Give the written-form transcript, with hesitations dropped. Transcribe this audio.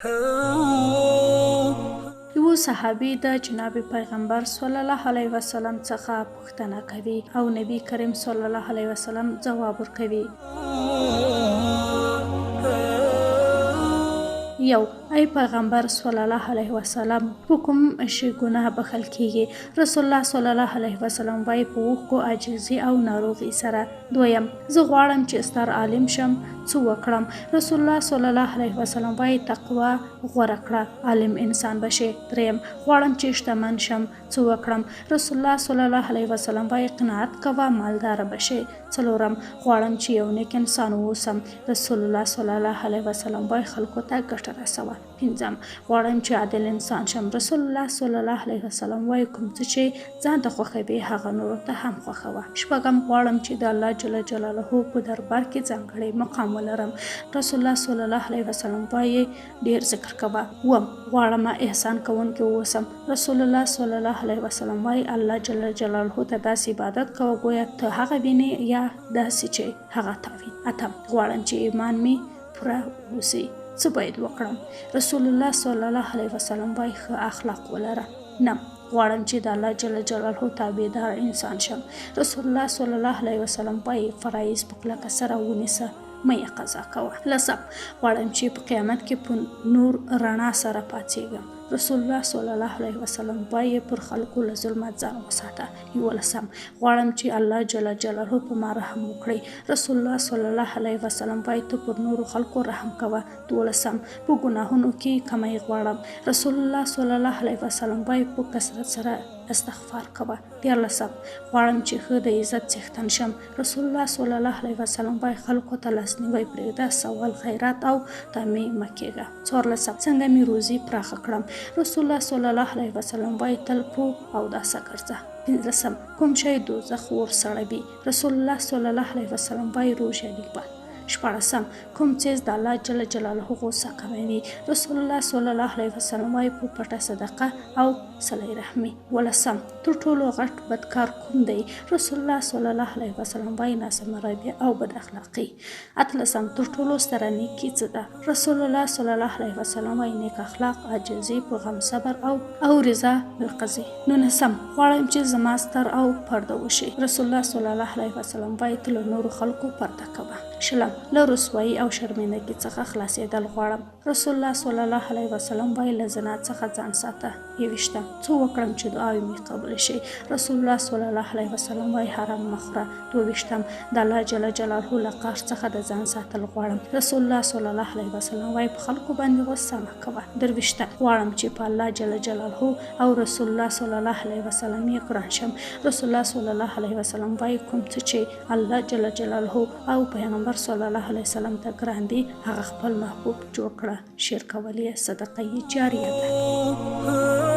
یو صحابي د جناب پیغمبر صلی الله علیه وسلم څخه پوښتنه کوي او نبی کریم صلی الله علیه وسلم ځواب ورکوي. یو، ای پیغمبر صلی الله علیه وسلم، په کوم شي ګناه بخښل کیږي؟ رسول الله صلی الله علیه وسلم وایي: په اوښکو، عاجزي او ناروغي سره. دویم، زه غواړم چې ستر عالم شم، څه وکړم؟ رسول الله صلی الله علیه وسلم وایي: تقوا غوره کړه، عالم انسان به شې. دریم، غواړم چې شتمن شم، څه وکړم؟ رسول الله صلی الله علیه وسلم وایي: قناعت کوه، مالدار به شې. څلورم، غواړم چې یو نیک انسان واوسم. رسول الله صلی الله علیه وسلم وایي: خلکو ته ګټه رسوه. پنځم، غواړم چې عادل انسان شم. رسول الله صلی الله علیه وسلم وایي: کوم څه چې ځان ته خوښوي هغه نورو ته هم خوښوه. شپږم، غواړم چې د الله جل جلاله په دربار کې ځانګړی مقام ولرم. رسول الله صلی الله علیه وسلم وایي: ډیر ذکر کوه. اووم، غواړم احسان کوونکی واوسم. رسول الله صلی الله علیه وسلم وایي: الله جل جلاله ته داسې عبادت کوه ګویا ته هغه وینې یا داسې چې هغه تا ویني. اتم، غواړم چې ایمان مې پوره اوسي، څه باید وکړم؟ رسول الله صلی الله علیه وسلم وایي: ښه اخلاق ولره. نه، غواړم چې د الله جل جلاله تابعدار انسان شم. رسول الله صلی الله علیه وسلم وایي: فرایض په کلکه سره ونیسه، مه یې قضا کوه. لسم، غواړم چې په قیامت کې په نور رڼا سره پاڅېږم. رسول الله صلی الله علیه وسلم وایي: پر خلکو له ظلمه ځان وساته. یولسم، غواړم چې الله جل جلاله په ما رحم وکړي. رسول الله صلی الله علیه وسلم وایي: ته پر نورو خلکو رحم کوه. دولسم، په ګناهونو کې کمی غواړم. رسول الله صلی الله علیه وسلم وایي: په کثرت سره استغفار کوه. دیارلسم، غواړم چې ښه د عزت څښتن شم. رسول الله صلی الله علیه وسلم وایي: خلکو ته لاسنیوی پرېږده، سوال، خیرات او طمع مه کېږه. څوارلسم، څنګه مې روزي پراخه کړم؟ رسول الله صلی الله علیه وسلم وایي: تل په اوداسه ګرځه. پنځلسم، کوم شی دوزخ اور سړوي؟ رسول الله صلی الله علیه وسلم وایي: روژه نیول. شپاړسم، کوم څیز د الله جل جلاله غوسه کموي؟ رسول الله صلی الله علیه وسلم وایي: په پټه صدقه او صله رحمي. ولسم، تر ټولو غټ بدکار کوم دی؟ رسول الله صلی الله علیه وسلم وایي: ناسمه رویه او بد اخلاقي. اتلسم، تر ټولو ستره نیکي څه ده؟ رسول الله صلی الله علیه وسلم وایي: نیک اخلاق، عاجزي، په غم صبر او رضا بالقضي. نولسم، غواړم چې زما ستر او پرده وشي. رسول الله صلی الله علیه وسلم وایي: ته له نورو خلکو پرده کوه. شلم، له رسوایي او شرمندګي څخه خلاصېدل غواړم. رسول الله صلی الله علیه وسلم وایي: له زنا څخه ځان ساته. یوویشتم، څه وکړم چې دعاوې مې قبولې شي؟ رسول الله صلی الله علیه وسلم وایي: حرام مه خوره. دوه ویشتم، د الله جل جلاله له قهر څخه د ځان ساتل غواړم. رسول الله صلی الله علیه وسلم وایي: په خلکو باندې غوسه مه کوه. درویشتم، غواړم چې په الله جل جلاله او رسول الله صلی الله علیه وسلم یې ګران شم. رسول الله صلی الله علیه وسلم وایي: کوم څه چې الله جل جلاله او پیغمبر صلی الله علیه وسلم ته ګران دي هغه خپل محبوب جوړ کړه، شیر کول یې صدقه جاریه ده.